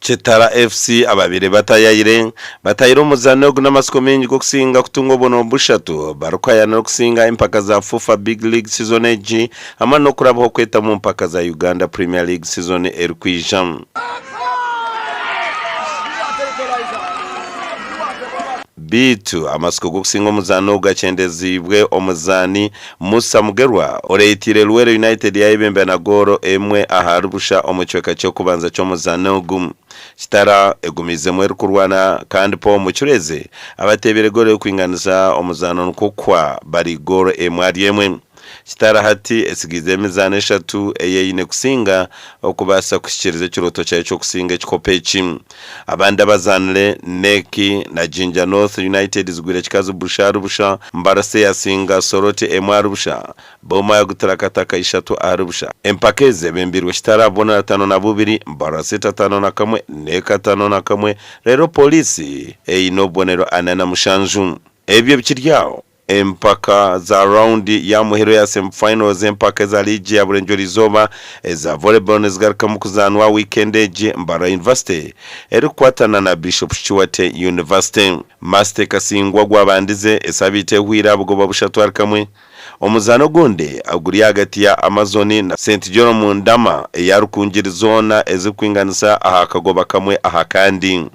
Kitara FC ababaire batayayire batayire omuzaano ogu n'amatsiko maingi g'okusinga kutunga obubonero bushatu barikuhayanira okusinga empaka za FUFA Big League sizoni egi hamwe n'okurabaho kweta omu mpaka za Uganda Premier League sizoni erikwija. Beitu amatsiko g'okusinga omuzaano ogu gakyendeziibwe omuzaani Musa Mugerwa oreeteire Luweero United yayebembera na goolo emwe ahari busha omu kicweka ky'okubanza ky'omuzaano ogu. Kitara egumiizemu erikurwana kandi Paul Mucureezi abateebire goolo y'okwinganisa omuzaano nikwo kuhwa bari goolo emwe ahari emwe. Kitara hati etsigaize emizaano eshatu ei eine kusinga okubaasa kuhikiiriza ekirooto kyayo ky'okusinga ekikopo eki. Abandi abazaanire, Neki na Jinja North United zigwire kikazi busha ahari busha, Mbarase yasinga Soroti emwe ahari busha, Boma yagutira Kataka ishatu ahari busha. Empaka ezi zebembeirwe Kitara abubonero 52, Mbarase 51, Neki 51 reero Poliisi eine obubonero 47. Ebyo bikiri aho, Empaka za rawundi ya muheru eya semi final z'empaka eza liigi ya Burengyerwa Izooba eza volleyball nizigarukamu kuzaanwa wiikendi egi Mbarara University erikukwatana na Bishop Stuart University. Master Kasingwa gwabandize esabiiti ehweire aha bugoba bushatu ahari kamwe. Omuzaano ogundi guri ahagati ya Amazon na St Jerome Ndama eya Rukungiri zoona ezirikwinganisa aha kagoba kamwe aha kandi.